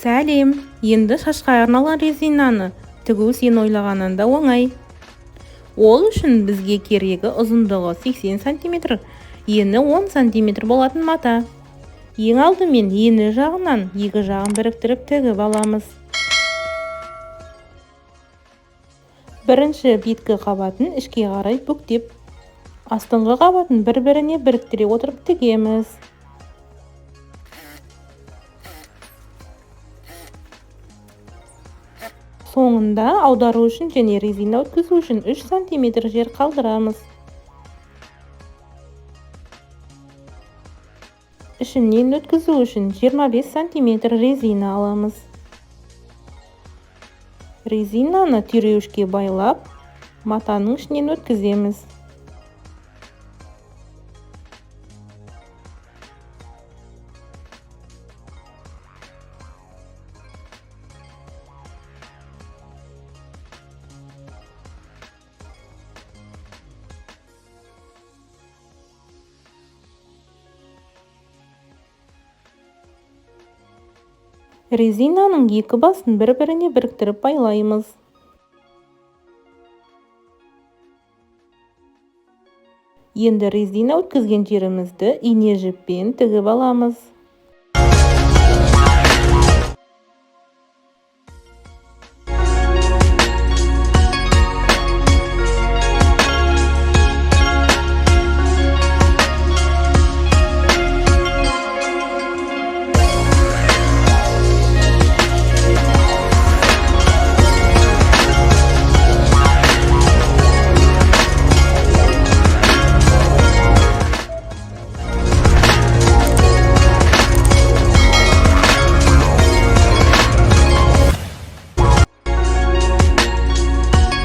Сәлем! Енді шашқа арналған резинаны тігу сен ойлағаннан да оңай. Ол үшін бізге керегі ұзындығы 80 см, ені 10 см болатын мата. Ең алдымен ені жағынан екі жағын біріктіріп тігіп аламыз. Бірінші беткі қабатын ішке қарай бүктеп, астыңғы қабатын бір-біріне біріктіре отырып тігеміз. Соңында аудару үшін және резина өткізу үшін 3 см жер қалдырамыз. Ішінен өткізу үшін 25 см резина аламыз. Резинаны түйреуішке байлап, матаның ішінен өткіземіз. Резинаның екі басын бір-біріне біріктіріп байлаймыз. Енді резина өткізген жерімізді ине жіппен тігіп аламыз.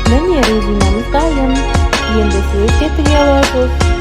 Міне, резинамыз дайын. Енді сіз де тіге аласыз.